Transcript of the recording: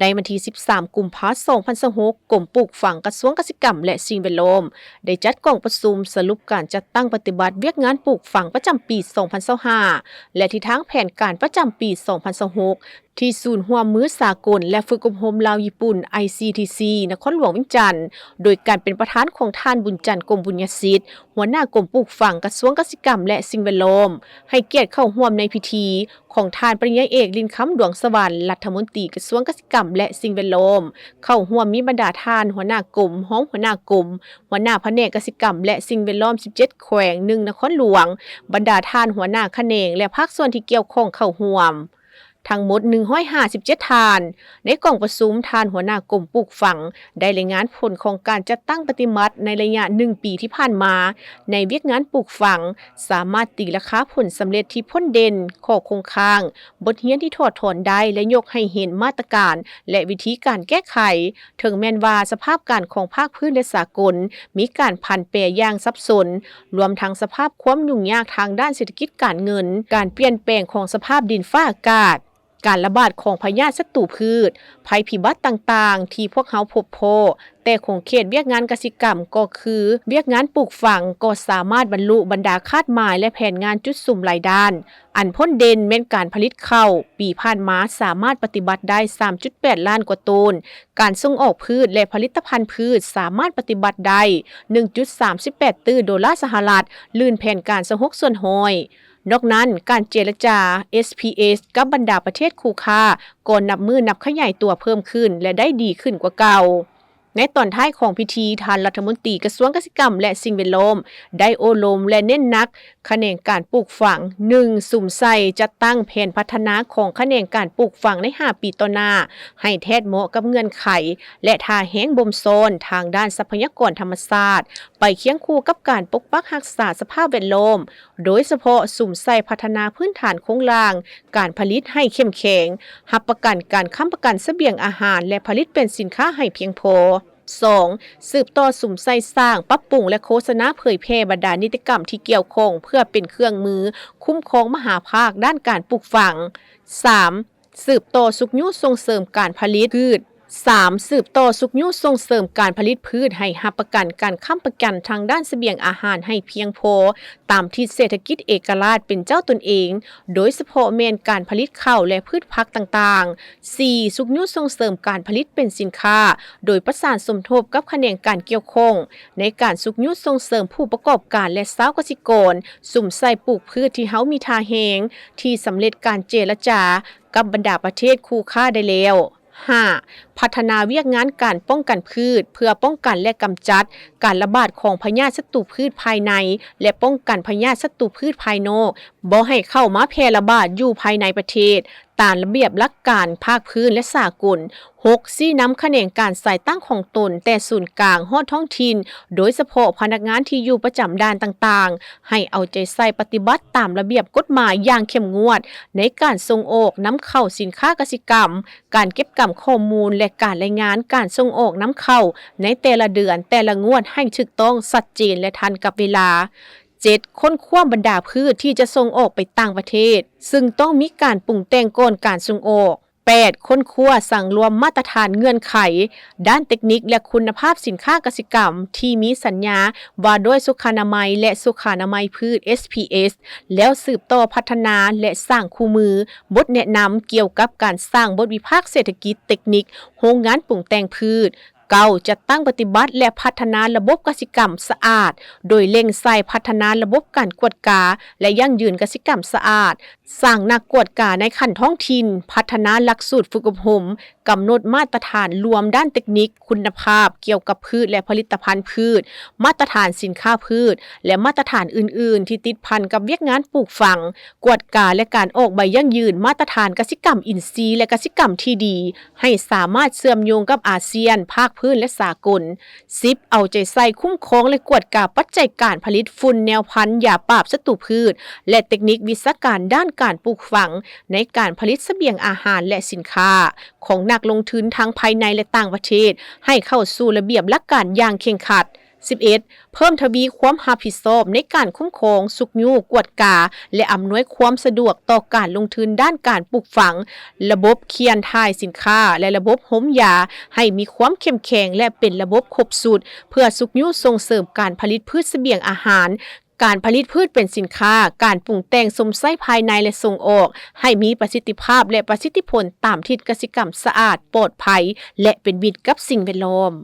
ໃນວັນທີສິບສາມ ກຸມພາ ສອງພັນຊາວຫົກ, ກົມປູກຝັງ ກະຊວງກະສິກຳ ແລະ ສິ່ງແວດລ້ອມ ໄດ້ຈັດກອງປະຊຸມສະຫຼຸບການຈັດຕັ້ງປະຕິບັດວຽກງານປູກຝັງປະຈຳປີ ສອງພັນຊາວຫ້າ ແລະ ທິດທາງແຜນການປະຈຳປີ ສອງພັນຊາວຫົກ ທີ່ສູນຮ່ວມມືສາກົນ ແລະ ຝຶກອົບຮົມລາວຍີ່ປຸ່ນ ໄອຊີທີຊີ ນະຄອນຫຼວງວຽງຈັນ, ໂດຍການເປັນປະທານຂອງທ່ານ ບຸນຈັນ ກົມບຸນຍະສິດ ຫົວໜ້າກົມປູກຝັງ ກະຊວງກະສິກຳ ແລະ ສິ່ງແວດລ້ອມ. ໃຫ້ກຽດເຂົ້າຮ່ວມໃນພິທີ ຂອງທ່ານປະລິນຍາເອກ ລິນຄຳ ດວງສະຫວັນ ລັດຖະມົນຕີກະຊວງກະສິກຳ ແລະ ສິ່ງແວດລ້ອມ. ເຂົ້າຮ່ວມມີບັນດາທ່ານຫົວໜ້າກົມ, ຮອງຫົວໜ້າກົມ, ຫົວໜ້າພະແນກກະສິກຳ ແລະ ສິ່ງແວດລ້ອມ ສິບເຈັດແຂວງ ໜຶ່ງນະຄອນຫຼວງ, ບັນດາທ່ານຫົວໜ້າຂະແໜງ ແລະ ພາກສ່ວນທີ່ກ່ຽວຂ້ອງເຂົ້າຮ່ວມ ທັງໝົດ ໜຶ່ງຮ້ອຍຫ້າສິບເຈັດທ່ານ. ໃນກອງປະຊຸມ, ທ່ານຫົວໜ້າກົມປູກຝັງ ໄດ້ລາຍງານຜົນຂອງການຈັດຕັ້ງປະຕິບັດໃນໄລຍະໜຶ່ງປີທີ່ຜ່ານມາ ໃນວຽກງານປູກຝັງ, ສາມາດຕີລາຄາຜົນສຳເລັດທີ່ພົ້ນເດັ່ນ, ຂໍ້ຄົງຄ້າງ, ບົດຮຽນທີ່ຖອດຖອນໄດ້ ແລະ ຍົກໃຫ້ເຫັນມາດຕະການ ແລະ ວິທີການແກ້ໄຂ. ເຖິງແມ່ນວ່າສະພາບການຂອງພາກພື້ນ ແລະ ສາກົນ ມີການຜັນແປຢ່າງສັບສົນ, ລວມທັງສະພາບຄວາມຫຍຸ້ງຍາກທາງດ້ານເສດຖະກິດການເງິນ, ການປ່ຽນແປງຂອງສະພາບດິນຟ້າອາກາດ, ການລະບາດຂອງພະຍາດສັດຕູພືດ, ໄພພິບັດຕ່າງໆ ທີ່ພວກເຮົາພົບພໍ້, ແຕ່ຂົງເຂດວຽກງານກະສິກຳກໍຄືວຽກງານປູກຝັງ ກໍສາມາດບັນລຸບັນດາຄາດໝາຍ ແລະ ແຜນງານຈຸດສຸມຫຼາຍດ້ານ. ອັນພົ້ນເດັ່ນແມ່ນການຜະລິດເຂົ້າ, ປີຜ່ານມາສາມາດປະຕິບັດໄດ້ ສາມຈຸດແປດລ້ານກວ່າໂຕນ, ການສົ່ງອອກພືດ ແລະ ຜະລິດຕະພັນພືດສາມາດປະຕິບັດໄດ້ ໜຶ່ງຈຸດສາມສິບແປດຕື້ໂດລາສະຫະລັດ, ລື່ນແຜນການຊາວຫົກສ່ວນຮ້ອຍ. ນອກນັ້ນ, ການເຈລະຈາ ເອສພີເອສ ກັບບັນດາປະເທດຄູ່ຄ້າກໍນັບມື້ນັບຂະຫຍາຍຕົວເພີ່ມຂຶ້ນ ແລະ ໄດ້ດີຂຶ້ນກວ່າເກົ່າ. ໃນຕອນທ້າຍຂອງພິທີ, ທ່ານລັດຖະມົນຕີກະຊວງກະສິກຳ ແລະ ສິ່ງແວດລ້ອມ ໄດ້ໂອ້ລົມ ແລະ ເນັ້ນໜັກຂະແໜງການປູກຝັງ. ໜຶ່ງ, ສຸມໃສ່ຈັດຕັ້ງແຜນພັດທະນາຂອງຂະແໜງການປູກຝັງໃນຫ້າປີຕໍ່ໜ້າ ໃຫ້ແທດເໝາະກັບເງື່ອນໄຂ ແລະ ທ່າແຮງບົ່ມຊ້ອນທາງດ້ານຊັບພະຍາກອນທຳມະຊາດ, ໄປຄຽງຄູ່ກັບການປົກປັກຮັກສາສະພາບແວດລ້ອມ, ໂດຍສະເພາະສຸມໃສ່ພັດທະນາພື້ນຖານໂຄງລ່າງການຜະລິດໃຫ້ເຂັ້ມແຂງ, ຮັບປະກັນການຄ້ຳປະກັນສະບຽງອາຫານ ແລະ ຜະລິດເປັນສິນຄ້າໃຫ້ພຽງພໍ. ສອງ, ສືບຕໍ່ສຸມໃສ່ສ້າງ, ປັບປຸງ ແລະ ໂຄສະນາເຜີຍແຜ່ບັນດານິຕິກຳທີ່ກ່ຽວຂ້ອງ ເພື່ອເປັນເຄື່ອງມືຄຸ້ມຄອງມະຫາພາກດ້ານການປູກຝັງ. ສາມ, ສືບຕໍ່ຊຸກຍູ້ສົ່ງເສີມການຜະລິດພືດ. ສາມ, ສືບຕໍ່ຊຸກຍູ້ສົ່ງເສີມການຜະລິດພືດໃຫ້ຮັບປະກັນການຄ້ຳປະກັນທາງດ້ານສະບຽງອາຫານໃຫ້ພຽງພໍ ຕາມທິດເສດຖະກິດເອກະລາດເປັນເຈົ້າຕົນເອງ, ໂດຍສະເພາະແມ່ນການຜະລິດເຂົ້າ ແລະ ພືດຜັກຕ່າງໆ. ສີ່, ຊຸກຍູ້ສົ່ງເສີມການຜະລິດເປັນສິນຄ້າ ໂດຍປະສານສົມທົບກັບຂະແໜງການກ່ຽວຂ້ອງ ໃນການຊຸກຍູ້ສົ່ງເສີມຜູ້ປະກອບການ ແລະ ຊາວກະສິກອນ ສຸມໃສ່ປູກພືດທີ່ເຮົາມີທ່າແຮງ ທີ່ສຳເລັດການເຈລະຈາກັບບັນດາປະເທດຄູ່ຄ້າໄດ້ແລ້ວ. ຫ້າ, ພັດທະນາວຽກງານການປ້ອງກັນພືດ ເພື່ອປ້ອງກັນ ແລະ ກຳຈັດການລະບາດຂອງພະຍາດສັດຕູພືດພາຍໃນ ແລະ ປ້ອງກັນພະຍາດສັດຕູພືດພາຍນອກ ບໍ່ໃຫ້ເຂົ້າມາແຜ່ລະບາດຢູ່ພາຍໃນປະເທດ ຕາມລະບຽບຫຼັກການພາກພື້ນ ແລະ ສາກົນ. ຫົກ, ຊີ້ນຳຂະແໜງການສາຍຕັ້ງຂອງຕົນ ແຕ່ສູນກາງຮອດທ້ອງຖິ່ນ, ໂດຍສະເພາະພະນັກງານທີ່ຢູ່ປະຈຳດ່ານຕ່າງໆ ໃຫ້ເອົາໃຈໃສ່ປະຕິບັດຕາມລະບຽບກົດໝາຍຢ່າງເຂັ້ມງວດ ໃນການສົ່ງອອກນຳເຂົ້າສິນຄ້າກະສິກຳ, ການເກັບກຳຂໍ້ມູນ ແລະ ການລາຍງານການສົ່ງອອກນຳເຂົ້າໃນແຕ່ລະເດືອນ, ແຕ່ລະງວດໃຫ້ຖືກຕ້ອງ, ຊັດເຈນ ແລະ ທັນກັບເວລາ. ເຈັດ, ຄົ້ນຄວ້າບັນດາພືດທີ່ຈະສົ່ງອອກໄປຕ່າງປະເທດ, ຊຶ່ງຕ້ອງມີການປຸງແຕ່ງກ່ອນການສົ່ງອອກ. ແປດ, ຄົ້ນຄວ້າສັງລວມມາດຕະຖານເງື່ອນໄຂດ້ານເຕັກນິກ ແລະ ຄຸນນະພາບສິນຄ້າກະສິກຳທີ່ມີສັນຍາວ່າດ້ວຍສຸຂານະໄມ ແລະ ສຸຂານະໄມພືດ ເອສພີເອສ ແລ້ວສືບຕໍ່ພັດທະນາ ແລະ ສ້າງຄູ່ມື, ບົດແນະນຳກ່ຽວກັບການສ້າງບົດວິພາກເສດຖະກິດເຕັກນິກໂຮງງານປຸງແຕ່ງພືດ. ເກົ້າ, ຈັດຕັ້ງປະຕິບັດ ແລະ ພັດທະນາລະບົບກະສິກຳສະອາດ ໂດຍເລັ່ງໃສ່ພັດທະນາລະບົບການກວດກາ ແລະ ຢັ້ງຢືນກະສິກຳສະອາດ, ສ້າງນັກກວດກາໃນຂັ້ນທ້ອງຖິ່ນ, ພັດທະນາຫຼັກສູດຝຶກອົບຮົມ, ກຳນົດມາດຕະຖານລວມດ້ານເຕັກນິກ, ຄຸນນະພາບກ່ຽວກັບພືດ ແລະ ຜະລິດຕະພັນພືດ, ມາດຕະຖານສິນຄ້າພືດ ແລະ ມາດຕະຖານອື່ນໆ ທີ່ຕິດພັນກັບວຽກງານປູກຝັງ, ກວດກາ ແລະ ການອອກໃບຢັ້ງຢືນມາດຕະຖານກະສິກຳອິນຊີ ແລະ ກະສິກຳທີ່ດີ ໃຫ້ສາມາດເຊື່ອມໂຍງກັບອາຊຽນ, ພາກພື້ນ ແລະ ສາກົນ. ສິບ, ເອົາໃຈໃສ່ຄຸ້ມຄອງ ແລະ ກວດກາປັດໄຈການຜະລິດຝຸ່ນແນວພັນ, ຢາປາບສັດຕູພືດ ແລະ ເຕັກນິກວິຊາການດ້ານການປູກຝັງ ໃນການຜະລິດສະບຽງອາຫານ ແລະ ສິນຄ້າ ຂອງນັກລົງທຶນທັງພາຍໃນ ແລະ ຕ່າງປະເທດ ໃຫ້ເຂົ້າສູ່ລະບຽບຫຼັກການຢ່າງເຄັ່ງຄັດ. ສິບເອັດ ເພີ່ມທະວີຄວາມຮັບຜິດຊອບໃນການຄຸ້ມຄອງ, ຊຸກຍູ້, ກວດກາ ແລະ ອຳນວຍຄວາມສະດວກຕໍ່ການລົງທຶນດ້ານການປູກຝັງ, ລະບົບເຄື່ອນຖ່າຍສິນຄ້າ ແລະ ລະບົບໂຮມຢາ ໃຫ້ມີຄວາມເຂັ້ມແຂງ ແລະ ເປັນລະບົບຄົບຊຸດ ເພື່ອຊຸກຍູ້ສົ່ງເສີມການຜະລິດພືດສະບຽງອາຫານ, ການຜະລິດພືດເປັນສິນຄ້າ, ການປຸງແຕ່ງຊົມໃຊ້ພາຍໃນ ແລະ ສົ່ງອອກ ໃຫ້ມີປະສິດທິພາບ ແລະ ປະສິດທິຜົນຕາມທິດກະສິກຳສະອາດ, ປອດໄພ ແລະ ເປັນມິດກັບສິ່ງແວດລ້ອມ.